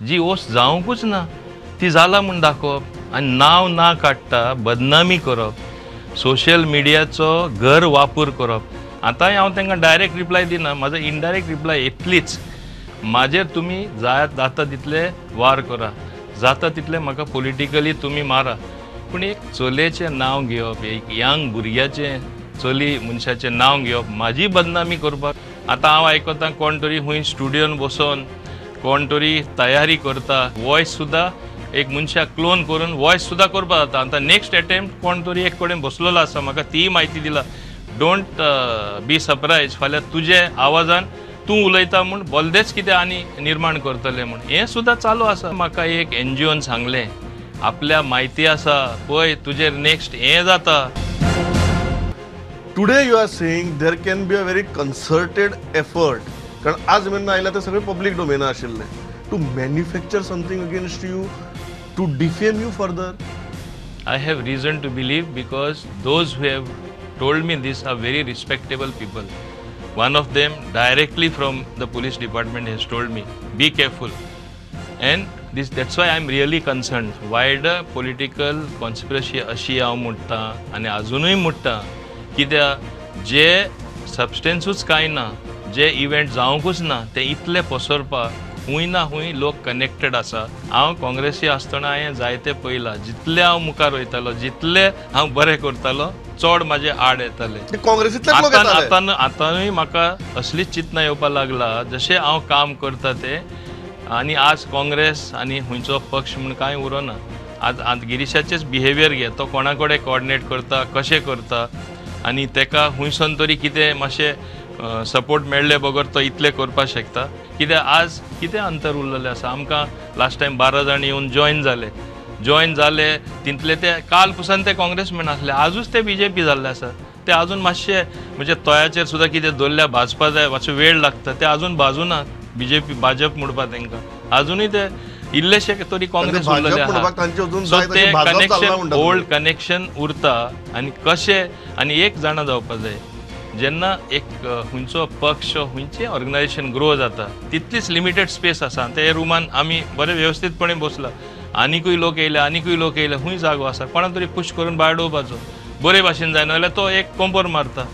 जी ओस जावंकूच ना ती जाला म्हूण दाखोवप आनी नांव ना काडटा, बदनामी करप, सोशल मिडियाचो घर वापर करप. आतांय हांव तांकां डायरेक्ट रिप्लाय दिना, म्हाजो इनडायरेक्ट रिप्लाय इतलीच, म्हाजेर तुमी जाय जाता तितले वार करा, जाता तितले म्हाका पॉलिटिकली तुमी मारा, पूण एक चलयेचें नांव घेवप, एक यंग भुरग्याचें चली मनशाचें नांव घेवप, म्हाजी बदनामी करपाक. आतां हांव आयकतां कोण तरी खूंय स्टुडियोन बसोन कोण तरी तयारी करता, वॉयस सुद्दां एक मनशाक क्लोन करून वॉयस सुद्दां करपाक जाता. आतां नेक्स्ट एटेम्प्ट कोण तरी एक कडेन बसलेलो आसा, म्हाका तीय म्हायती दिला. Don't be surprise फाल्यां तुजे आवाजान तूं उलयता म्हूण बोल्देच कितें आनी निर्माण करतले म्हूण हें सुद्दां चालू आसा. म्हाका एक एनजीओन सांगलें, आपल्या म्हायती आसा पळय तुजेर नेक्स्ट हें जाता. Today you are saying there can be a very concerted effort, कारण आज मेरेन आयला ते सगळे पब्लीक डोमेना आशिल्ले, to manufacture something against you, to defame you further. I have reason to believe because those who have told me this are very respectable people. One of them directly from the police department has told me, be careful. And this, that's why I'm really concerned. Wider political conspiracy अशी हांव म्हणटा आनी अजुनूय म्हणटा, कित्याक जे सबस्टन्सूच कांय ना, जे event जावंकूच ना ते इतले पसरपाक खूंय ना खूंय लोक कनेक्टेड आसा. हांव काँग्रेसी आसतना हांवें जायते पळयलां, जितले हांव मुखार वयतालो, जितले हांव बरें करतालो, चड म्हाजे आड येताले. आतां आतांय म्हाका असलीच चिंतना येवपाक लागला, जशें हांव काम करता तें. आनी आज काँग्रेस आनी खंयचो पक्ष म्हूण कांय उरना. आज आज गिरीशाचेच बिहेवियर घे, तो कोणा कडेन कोऑर्डिनेट करता, कशें करता आनी तेका खुंयसून तरी कितें मातशें सपोर्ट मेळ्ळे बगर तो इतलें करपाक शकता. कित्याक आज कितें अंतर उरलेलें आसा आमकां. लास्ट टायम 12 जाण येवन जॉयन जाले, जॉयन जाले तितले ते काल पसून ते काँग्रेसमॅन आसले, आजूच ते बीजेपी जाल्ले आसा. ते अजून मातशे म्हणजे तोयाचेर सुद्दां कितें दवरल्या भाजपा जाय, मातसो वेळ लागता, ते अजून भाजुना बीजेपी भाजप म्हणपा तांकां अजुनूय ते इल्लेशे तरी काँग्रेस उरलेले आहा. सो ते कनेक्शन, ओल्ड कनेक्शन उरता. आनी कशें आनी एक जाणा जावपा जाय, जेन्ना एक खंयचो पक्ष खंयचें ऑर्गनायजेशन ग्रो जाता तितलीच लिमिटेड स्पेस आसा. ते रुमान आमी बरे वेवस्थीतपणे बसला, आनिकूय लोक येयले, आनिकूय लोक येयले, खूंय जागो आसा कोणा तरी पुश करून भायर उडोवपाचो. बरे भाशेन जायना जाल्यार तो एक कोंपर मारता,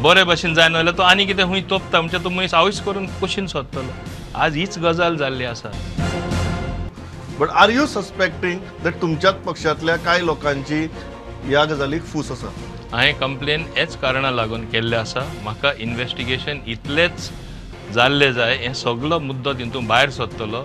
बरे भाशेन जायना जाल्यार तो आनी कितें खूंय तोपता, म्हणजे तो मनीस आवयस करून कुशीन सोदतलो. आज हीच गजाल जाल्ली आसा. But are you suspecting that तुमच्याच पक्षांतल्या कांय लोकांची ह्या गजालीक फूस आसा? हांवें कंप्लेन हेच कारणा लागून केल्लें आसा. म्हाका इन्वेस्टिगेशन इतलेंच जाल्लें जाय, हें सगलो मुद्दो तितून भायर सोदतलो.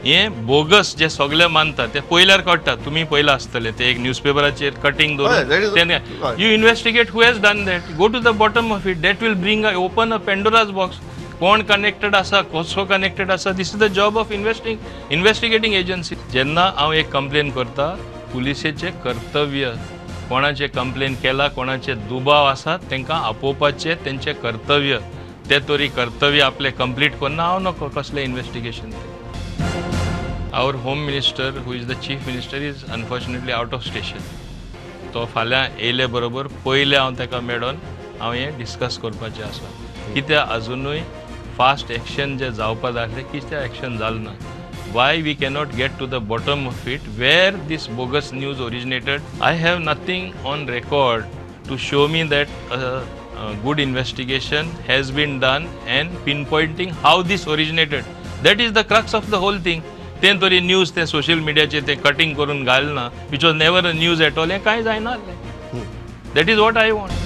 हें बोगस जे सगळे मानता ते पयल्यार कळटा, तुमी पयलां आसतले ते एक न्यूजपेपराचेर कटींग दवरून. You investigate who has done that, go to the bottom of it, that will bring a open a Pandora's box. कोण कनेक्टेड आसा, कसो कनेक्टेड आसा, this is the job of investigating agency. जेन्ना हांव एक कंप्लेन करता, पुलिसेचें कर्तव्य कोणाचें कंप्लेन केला, कोणाचे दुबाव आसा तांकां आपोवपाचें तेंचें कर्तव्य, ते तरी कर्तव्य आपलें कंप्लीट करना. हांव नको कसलें investigation. Our home minister who is the chief minister is unfortunately out of station. तो फाल्यां येयले बरोबर पयलें हांव ताका मेळोन हांव हें डिस्कस करपाचें आसा. कित्याक अजुनूय फास्ट एक्शन जें जावपा जाय आसलें कितें एक्शन जालें ना. Why we cannot get to the bottom of it, where this bogus news originated? I have nothing on record to show me that a good investigation has been done and pinpointing how this originated. That is the crux of the whole thing. तें तरी news ते social मिडियाचेर ते cutting करून घालना, which was never a news at all, हें कांय जायना. That is what I want.